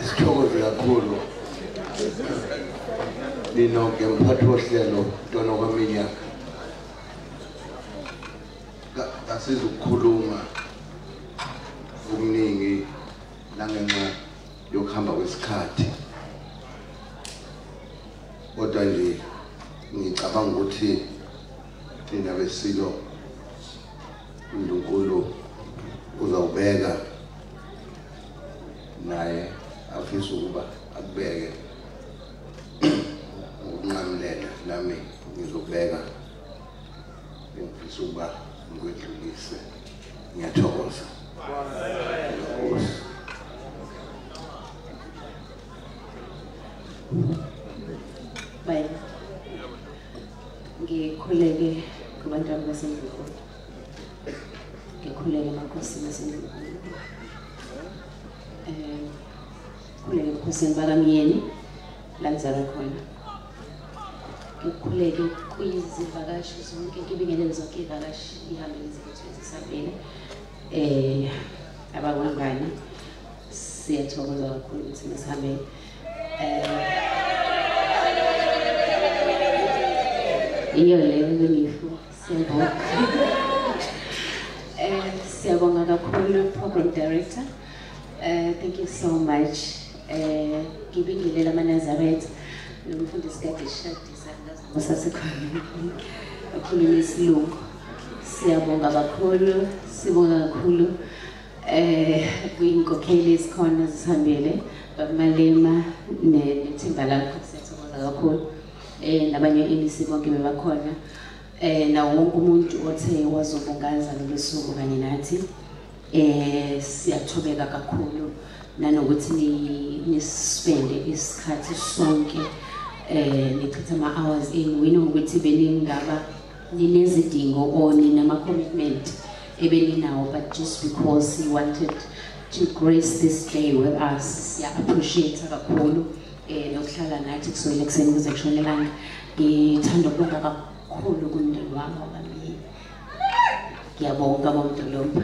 Sithokoze kakhulu ninonke mphathi wohlelo ntwana kwaminyaka. Kasiza ukukhuluma okuningi nangenxa yokuhamba kwesikhathi, kodwa nje ngicabanga ukuthi thina besilo uNkulunkulu uzawubeka naye afisa ukuba akubeke ngokunqamulela, nami ngizobeka engifisa ukuba ngikwedlulise. Ngiyathokoza. Bye. Ngikhuleke kubantwana baseNdlunkulu. Ngikhuleke emakhosini aseNdlunkulu. Ngikhuleke ebukhosini bakaMyeni la ngizalwa khona. Ngikhuleke kwizivakashi zonke, ngibingelele zonke iy'vakashi, ihambele zethu ezisabele. Abakwangane siyathokoza kakhulu ukuthi nisihambele. Iyo leyo bengiyifuna. Siyabonga. Siyabonga kakhulu program director. Thank you so much. Ngibingelela amaNazaretha nomfundisi kade eshadisa ngasasekhona akhuluma isilungu. Siyabonga kakhulu, sibonga kakhulu kwinkokheli esikhona zihambele bakumalema nethimba lakho, siyathokoza kakhulu. Nabanye MEC bonke bebakhona, nawo wonke umuntu othe wazobungaza lolu suku kanye nathi. Siyathobeka kakhulu nanokuthi nispende isikhathi sonke, nichitha ama-hours enu. We know ukuthi beningaba ninezidingo or ninama-commitment ebeninawo, but just because you wanted to grace this day with us, siya-appreciate kakhulu nokuhlala nathi kusukela ekuseni kuze kushone ilanga. Ngithanda ukubonga kakhulu kumndeni wami wabamyeni. Ngiyabonga bomdolomba.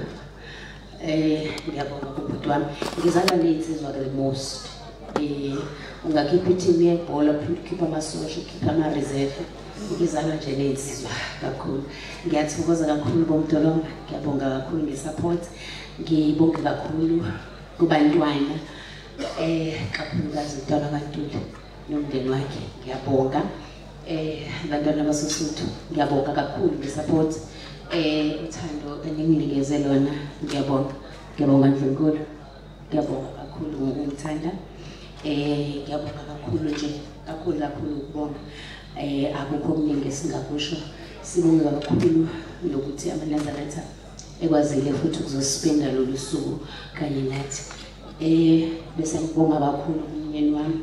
Ngiyabonga kubhuti wami. Ngizalwa ney'nsizwa the most. Ungakhipha i-team yebhola, ukhipha amasosha, ukhipha ama-reserve. Ngizalwa nje ney'nsizwa kakhulu. Ngiyathokoza kakhulu bomdolomba. Ngiyabonga kakhulu nge-support. Ngibonge kakhulu kubantwana. Kakhulukazi umntwana kaNtuli nomndeni wakhe. Ngiyabonga. Abantwana basoSuthu, ngiyabonga kakhulu nge-support. Uthando eninginikeze lona, ngiyabonga. Ngiyabonga Ndlunkulu. Ngiyabonga kakhulu ngokungithanda. Ngiyabonga kakhulu nje, kakhulu kakhulu ukubonga. Akukho okuningi esingakusho. Sibonge kakhulu nokuthi amaNazaretha ekwazile futhi ukuzospenda lolu suku kanye nathi. Bese ngibonga kakhulu kumyeni wami.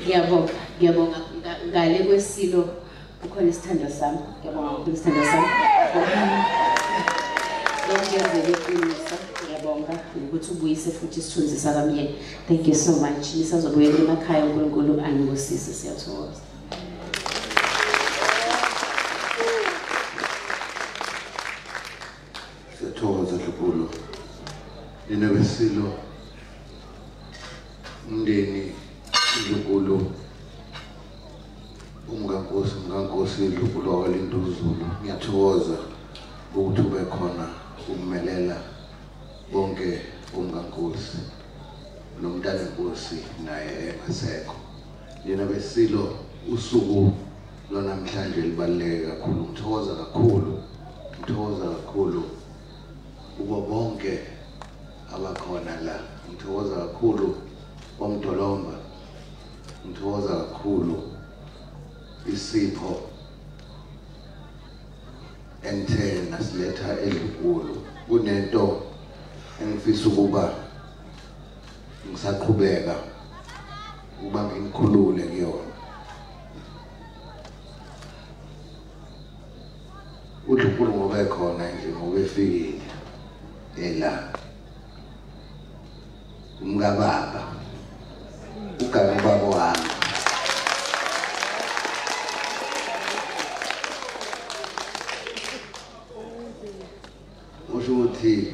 Ngiyabonga, ngiyabonga ngale kwesilo kukhona isithandwa sami. Ngiyabonga kakhulu isithandwa sami. Lokuyenzela iqiniso. Ngiyabonga ukuthi ubuyise futhi isithunzi sakamyeni. Thank you so much. Nisazobuyela emakhaya, uNkulunkulu anibusise, siyathokoza. Siyathokoza Dlukulu. Nina besilo umndeni Dlukulu umkankosi umkankosi Dlukulu wakwaLinduzulu, ngiyathokoza ukuthi ube khona ukumelela bonke umkankosi nomntanenkosi naye engasekho. Nina besilo usuku lwanamhlanje libaluleke kakhulu. Ngithokoza kakhulu, ngithokoza kakhulu kubo bonke abakhona la. Ngithokoza kakhulu bomdolomba, ngithokoza kakhulu isipho engithe nasiletha eDlunkulu. Kunento engifisa ukuba ngisaqhubeka ukuba nginikhulule kuyona. uDlunkulu ngoba ekhona nje, ngoba efikile ela umkababa. Ugane ubaba wami. Usho ukuthi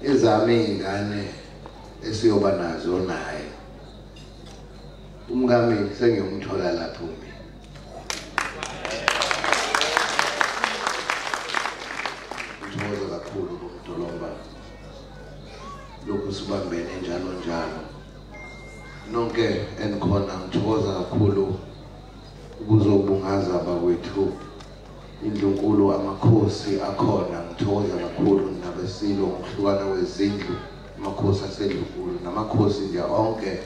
ezami iy'ngane esiyoba nazo naye. Umkami sengiyomthola lapho mina. Ngithokoza kakhulu kuMdolomba. Lokhu sibambene njalo njalo. Nonke enikhona ngithokoza kakhulu ukuzobungaza bakwethu indlunkulu amakhosi akhona. Ngithokoza kakhulu nabesilo ngokuhlukana kwezindlu, amakhosi asendlunkulu namakhosi nje onke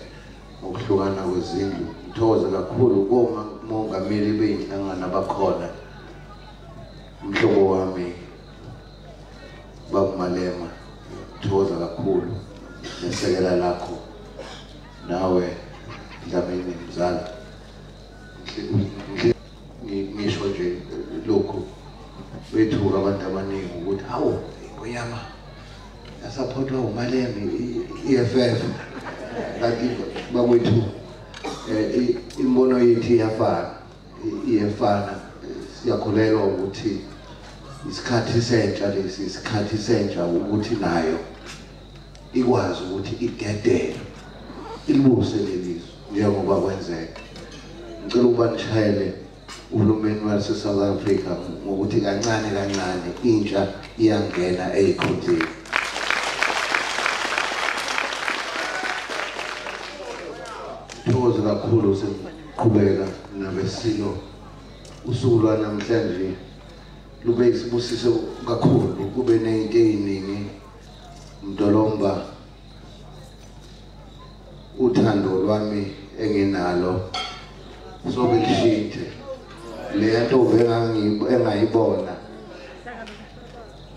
ngokuhlukana kwezindlu. Ngithokoza kakhulu komongameli beyinhlangano abakhona, umhlobo wami bakumalema, ngithokoza kakhulu nesekela lakho nawe Dlamini mzala. Ngisho nje lokhu bethuka abantu abaningi ukuthi hawu ingonyama yasaphothwa uMalema i-EFF, kanti bakwethu imbono yethu iyafana. Siyakholelwa ukuthi isikhathi sentsha lesi, isikhathi sentsha ukuthi nayo ikwazi ukuthi idedele ilibuse lelizwe njengoba kwenzeka. Ngicela ukuba nishayele uhulumeni wase-South Africa ngokuthi kancane kancane intsha iyangena ey'khundleni. Thokoza kakhulu sengiqhubeka nabesilo. Usuku lwanamhlanje lube isibusiso kakhulu, kube ney'nto ey'ningi. Mdolomba, uthando lwami enginalo sobe lishintshe. Le nto engayibona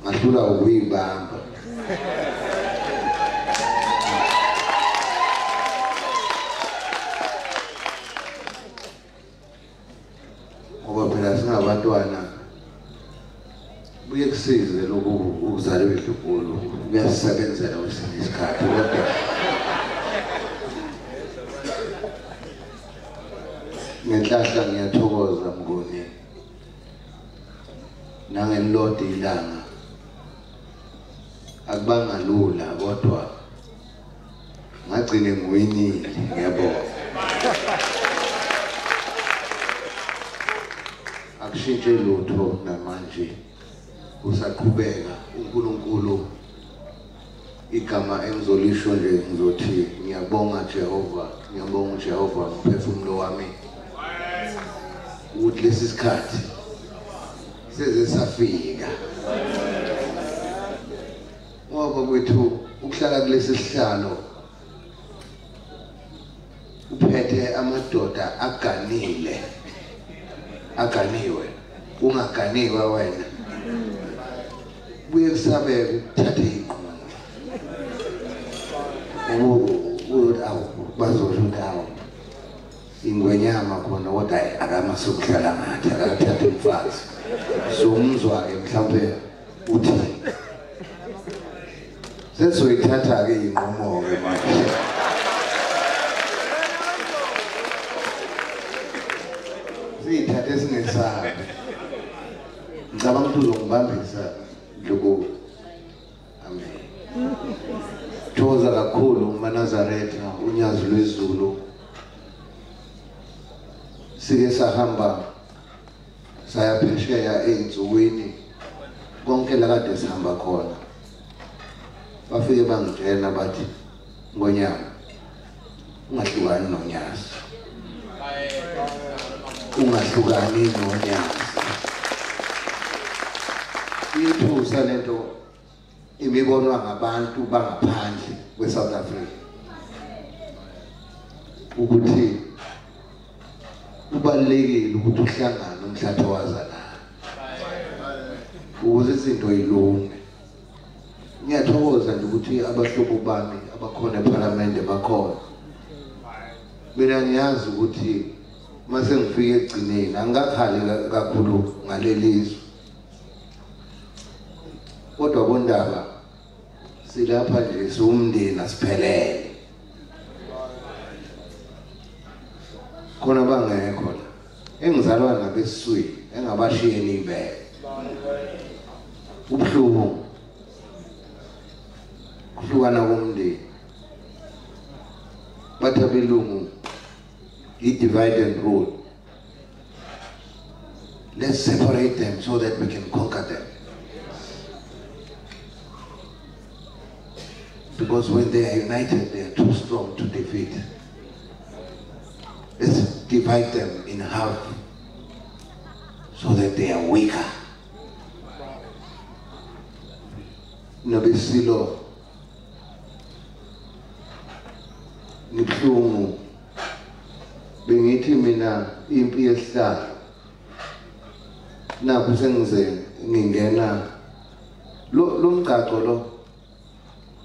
ngahlula ukuyibamba. Ngoba phela singabantwana buye kusize lokhu ukuzalwa edlukulu, kuyasebenzela kwesinye isikhathi, kodwa ngenhlahla ngiyathokoza Mnguni nangelilodwa ilanga. Akubanga lula kodwa ngagcine ngiwinile, ngiyabonga. Akushintshe lutho namanje, usaqhubeka. uNkulunkulu igama engizolisho nje ngizothi ngiyabonga Jehova, ngiyabonga Jehova ngomphefumulo wami ukuthi lesi sikhathi seze safika. Ngoba kwethu ukuhlala kulesi sihlalo uphethe amadoda aganile, aganiwe, ungaganiwe wena, buye kusabeke ukuthatha iy'nqumo. Uyothi awu, bazosho ukuthi awu ingwenyama khona, kodwa akamasukuhlala ngathi akathathe umfazi. So umzwa-ke mhlawumbe uthi sesizoyithatha-ke iy'nqumo-ke manje. Siyithathe singesabi. Ngicabanga ukuthi uzongibambisa Dluku. Amen. Thokoza kakhulu maNazaretha, unyazi lwezulu. Sike sahamba saya phesheya ey'nsukwini konke la kade sihamba khona. Bafike bangitshela bathi ngonyama ungahlukani nonyazi, ungahlukani nonyazi. Iyethusa lento imibonwa ngabantu bangaphandle kwe-South Africa ukuthi kubalulekile ukuthi uhlangane umhlatho wazalana ukuze izinto yilunge. Ngiyathokoza nje ukuthi abahlobo bami abakhona ePhalamende bakhona. Mina ngiyazi ukuthi mase ngifike ekugcineni angikakhali kakhulu ngalelizwe, kodwa bondaba silapha nje siwumndeni asiphelele. Khona bangekho la engizalwa nabesiswini engabashiyeni ibele. Ubuhlungu kuhlukana komndeni. Bathi abelungu i-divide and rule. Let's separate them so that we can conquer them. Because when they are united, they are too strong to defeat. Let's divide them in half so that they are weaker. Nabesilo ngibuhlungu bengithi mina impi yesihlalo nakho sengize ngingena lo mgcagco lo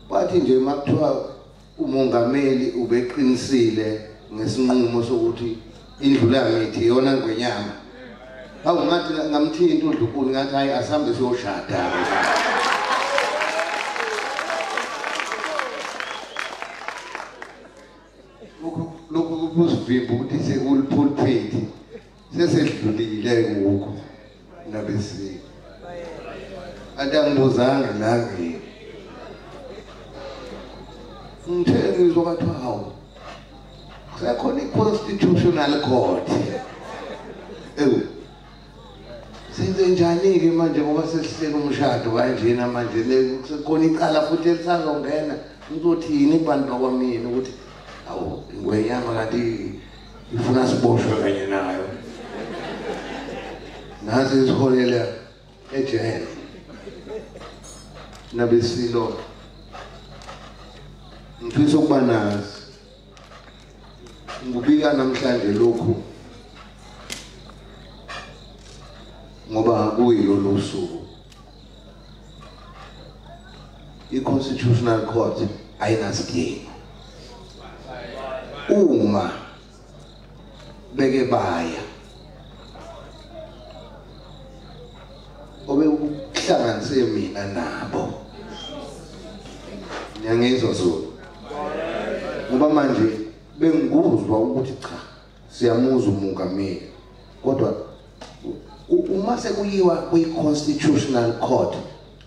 wathi nje makuthiwa umongameli ubeqinisile ngesinqumo sokuthi indlu lamithi iyona ngwenyama. Hawu ngathi ngamthinta uDlukulu ngathi hayi asambe siyoshada. Lokhu kusivimba ukuthi sekulipulpit sesedlulile kukho nabesiko. Anti angibuzanga la ngimi. Ngithe ngizwa kwathiwa hawu kusekhona i-constitutional court. Ewu senze njani-ke manje ngoba sesihlela umshado kanjena manje sekukhona icala futhi elisazongena ngizothini kubantu bakwamina ukuthi awu ingwenyama kanti ifuna siboshwe kanye nayo. Nasi siholela ejele nabesilo. Ngifisa ukuba nazi ngubika namhlanje lokhu ngoba kuyilolu suku i-Constitutional Court ayinasidingo. Uma beke baya obekuhlanganise mina nabo ngiyangizwa Zulu ngoba manje bengikuzwa ukuthi cha siyamuzwa umongameli kodwa uma sekuyiwa kwi-Constitutional Court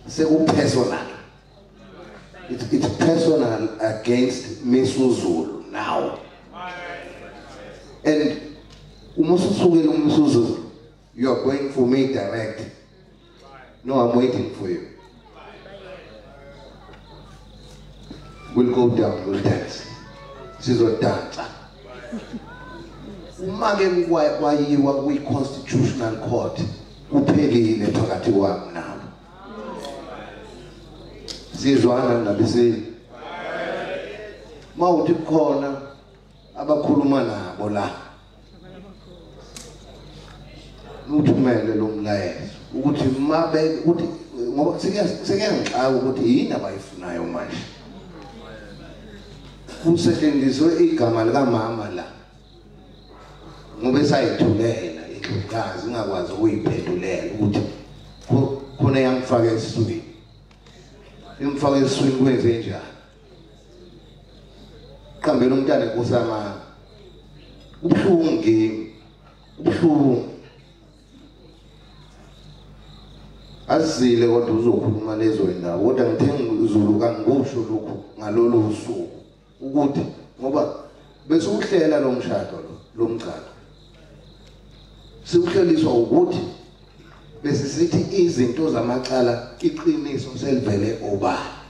sekupersonal. It's personal against Misuzulu now. And uma usukela uMisuzulu, you are going for me direct. No, I'm waiting for you. We'll go down, we'll dance. Sizodansa. Uma ke kwayiwa kwi-Constitutional Court kuphelile phakathi kwami nabo. Sizwana nabeseli. Mawuthi khona abakhuluma nabo la uthumele lo mlayezo ukuthi mabe ukuthi ngoba sekuyangixaka ukuthi yini abayifunayo manje. Kusetshenziswe igama likamama la ngoba esayithulela indlukazi ingakwazi ukuyiphendulela ukuthi khona yangifaka esiswini. Imfaka esiswini kwenze njani? Qambela umntana kusama ubuhlungu kimi, ubuhlungu. Azile kodwa uzokhuluma lezo indawo kodwa ngithe Zulu kangikusho lokhu ngalolu usuku ukuthi ngoba bese uhlela lo mshado lo mgcagco sikuhleliswa ukuthi bese sithi izinto zamacala iqiniso selivele obala.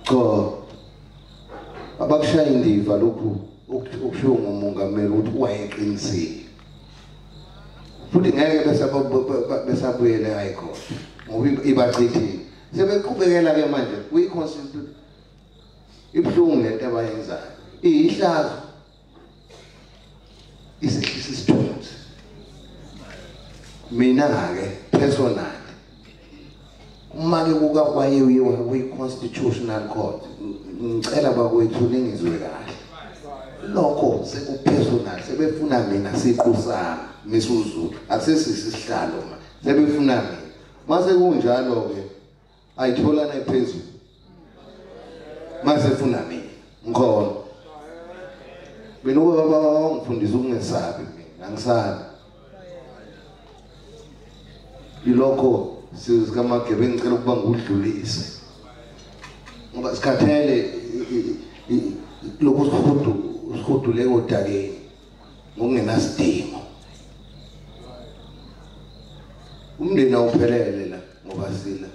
Cha abakushaya indiva lokhu okushiwo ngumongameli ukuthi wayeqinisile futhi ngeke besabuyele high court ngoba ibachithile. Sebeqhubekela ke manje kwi-constitution. Ibuhlungu lento abayenzayo, iyihlazo, isehlisa isithunzi. Mina-ke personally uma ke kuka kwayiwa kwi-Constitutional Court ngicela bakwethu ningizwe kahle lokho sekupersonal. Sebefuna mina siqu sami Misuzulu, akusesisihlalo ma sebefuna mina. Mase kunjalo ke ayitholana ephezulu mase funa mina ngikhona. Mina ubaba wangifundisa ukungesabi mina, angisabi. Yilokho sizwe sikaMageba ngicela ukuba ngudlulise. Ngoba sikhathele lokhu sikhudule odakeni ngokungenasidingo. Umndeni awuphelele la ngoba sila.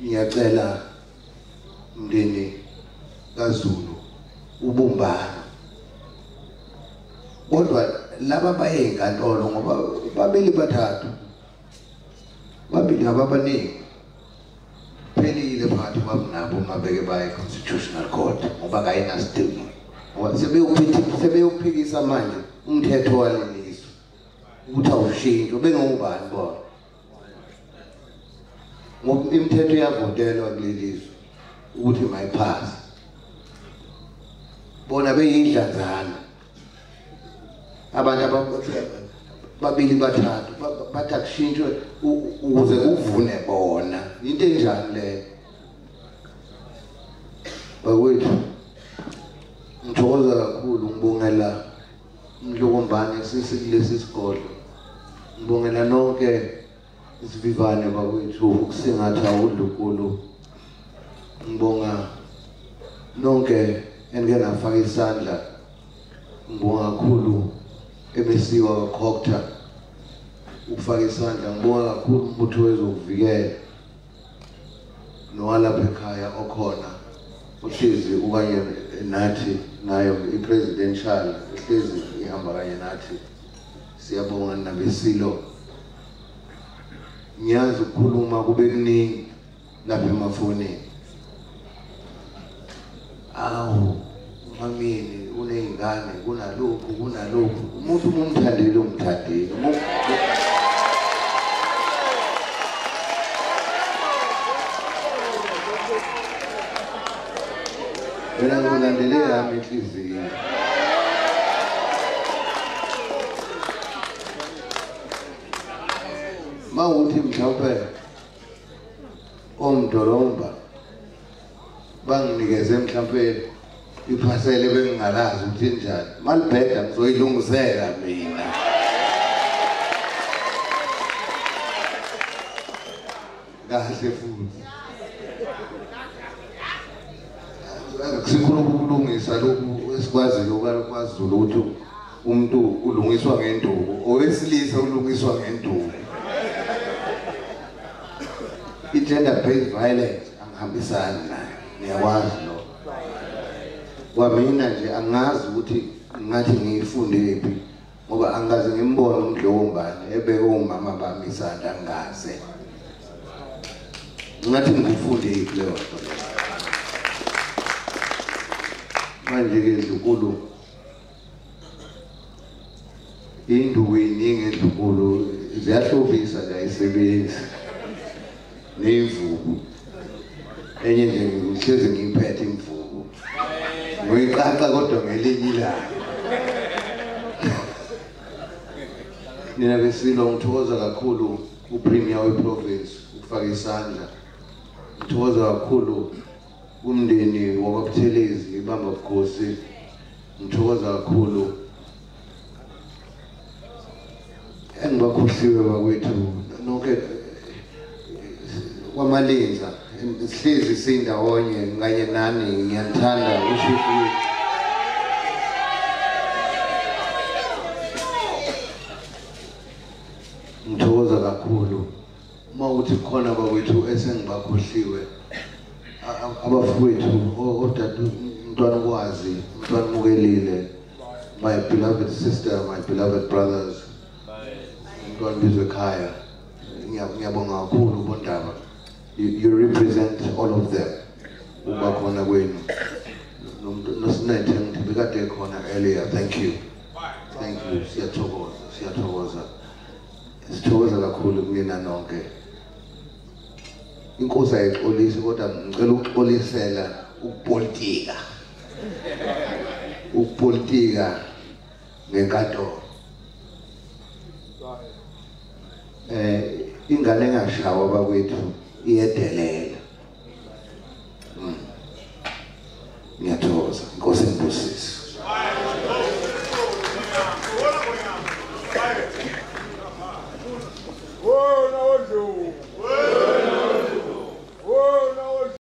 Ngiyacela umndeni kaZulu ubumbano. Kodwa laba baye enkantolo ngoba babili bathathu, babili ababaningi phelile phakathi kwabo nabo mabeke baye Constitutional Court ngoba kayinasidingo. Ngoba sebeyuphikisa manje umthetho walelizwe ukuthi awushintshwe, bengubani bona? Ngoba imithetho iyavotelwa kulelizwe ukuthi mayiphase. Bona beyidlanzana abantu babili bathathu bathi akushintshwe ukuze kuvune bona. Into enjani leyo? Bakwethu, ngithokoza kakhulu, ngibongela uMdlokombane sisikulesi sigodlo. Ngibongela nonke isivivane bakwethu ukusingatha uDlunkulu. Ngibonga nonke enike nafaka isandla. Ngibonga kakhulu emesiwa kaCogta ukufaka isandla. Ngibonga kakhulu umbutho wezokuvikela nowalapha ekhaya okhona ohlezi ukanye nathi, nayo i-presidential ihlezi ihamba kanye nathi. Siyabonga nabesilo. Ngiyazi ukukhuluma kube kuningi lapha emafonini. Awu mamini uney'ngane, kunalokhu kunalokhu. Umuntu uma umthandile umthandile. Mina ngilandele yami inhliziyo. Mawuthi mhlawumbe omdolomba banginikeze mhlawumbe iphasele bengingalazi ukuthi injani, malibheda ngizoyilungisela mina. Kahle futhi sikhuluma ukulungisa lokhu esikwaziyo kwaZulu ukuthi umuntu ulungiswa ngenduku, owesilisa ulungiswa ngenduku. I-gender based violence angihambisani nayo, niyakwazi lokho. Kwamina nje angazi ukuthi ngathi ngiyifunde phi, ngoba angaze ngimbone uMdlokombane ebeke umama bami isandla, angaze ngathi ngifunde phi leyo nto leyo. Manje-ke Dlunkulu, induku iningi eDlunkulu, ziyahlobisa nje, ayisebenzi neyimvubu. Enye nje ngihlezi ngiyiphethe imvubu, ngoyiqaqa kodwa ngelinye ilanga. Nina besilo, ngithokoza kakhulu uPremier weProvince ukufaka isandla. Ngithokoza kakhulu umndeni wakwaButhelezi ibamba bukhosi. Ngithokoza kakhulu engibakhohliwe bakwethu nonke kwamalinza, sihlezi sindawonye kanye nani, ngiyanithanda ushifu. Ngithokoza kakhulu uma uthi khona bakwethu esengibakhohliwe, abafowethu, odade, umntwana Kwazi, umntwana Mukelile, my beloved sister, my beloved brothers, umntwana Bizwe ekhaya, ngiyabonga kakhulu bondaba. You represent all of them. Uba khona kwenu. Nosinethe ngithi bekade khona earlier. Thank you. Thank you. Siyathokoza, siyathokoza. Sithokoza kakhulu kunina nonke. Inkosi ayixolisi kodwa ngicela ukuxolisela ukupolitika. Ukupolitika ngenkantolo. Ingane engashawa bakwethu iyedelela. Ngiyathokoza. Ngiyathokoza. Inkosi.